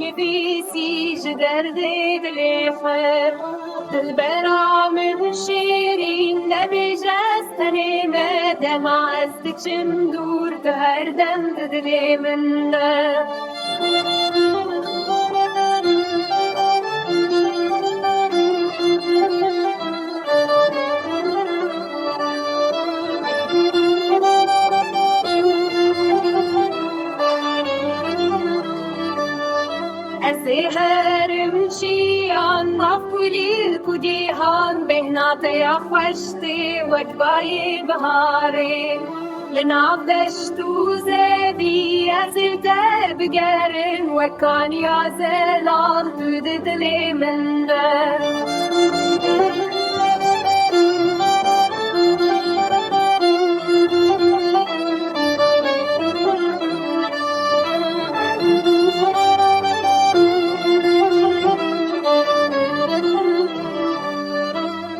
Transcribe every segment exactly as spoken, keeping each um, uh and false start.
Nivîsî ji derdê dilê xwe. Dilbera min şêrîn, nebêje ez tenê me, dema ez diçim dûr, tu her dem di dilê min de. Ez ê herim çiyan, nav kulîlk û cîhan, bêhna te ya xweş tê wek bayê biharê. Li nav deşt û zevî ez ê te bigerim, wek kaniya zelal tu di dilê min de.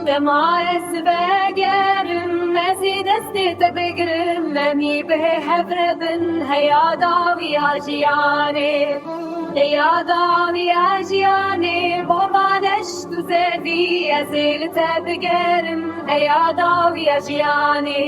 Dema ez vegerim, ez ê destê te bigrim, em ê bi hev re bin, heya dawiya jiyanê. Heya dawiya jiyanê, bo ma deşt û zevî, ez ê li te bigerim, heya dawiya jiyanê.